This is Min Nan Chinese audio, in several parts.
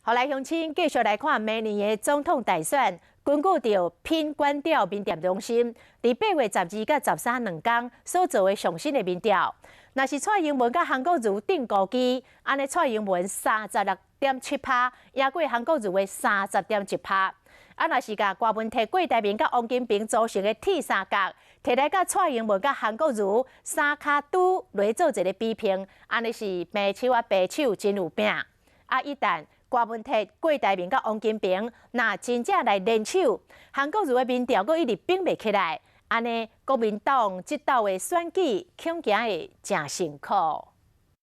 好，來鄉親繼續來看明年的總統大選。根據著品觀調民調中心，佇8月12佮13兩工所做的上新的民調，若是蔡英文佮韓國瑜釘孤枝，按呢蔡英文36.7趴，贏過韓國瑜的30.1趴。啊，若是共柯文哲、郭台銘佮王金平組成的鐵三角，提來佮蔡英文佮韓國瑜三跤拄來做一個比拼，按呢是平手啊，平手真有拼。啊，一旦柯文哲、郭台銘佮王金平，若真正來聯手，韓國瑜的民調閣一直反袂起來，按呢國民黨這鬥的選舉恐驚會誠辛苦。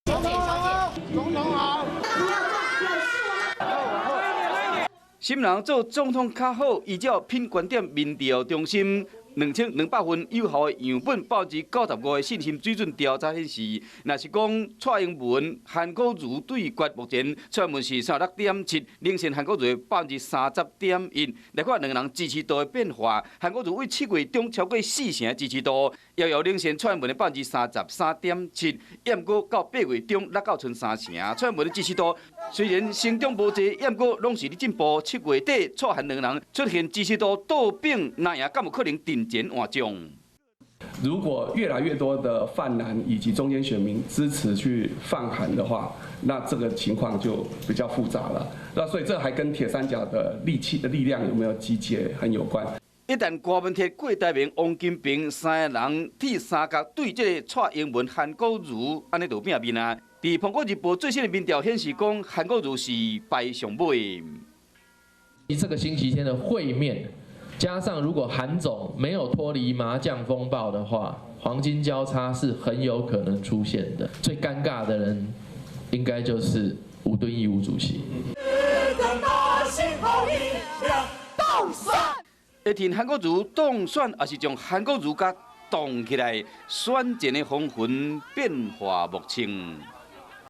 總統好。啥物人做總統較好？依照品觀點民調中心2200份有效的樣本，95%的信心水準調查顯示，若是講蔡英文、韓國瑜對決，目前蔡英文是36.7，領先韓國瑜30.1%。來看兩个人支持度的變化，韓國瑜為7月中超過四成支持度，遙遙領先蔡英文的33.7%。毋過到8月中落到賰三成，蔡英文的支持度雖然成長無濟，毋過攏是咧進步。7月底蔡韓兩人出現支持度倒反，那也敢有可能陣前換將？如果越來越多的泛藍以及中間選民支持去泛韓的話，那這個情況就比較複雜了。那所以這還跟鐵三角的力氣的力量有沒有集結很有關。一旦柯文哲、郭台銘、王金平三个人鐵三角對這個蔡英文、韓國瑜，按呢就變面啊。佇《蘋果日報》最新的民調顯示，講韓國瑜是排上尾。這個星期天的會面，加上如果韓總沒有脫離麻將風暴的話，黃金交叉是很有可能出現的。最尷尬的人，應該就是吳敦義吳主席。會聽韓國瑜當選，抑是將韓國瑜共擋起來，選戰的風雲變化莫測。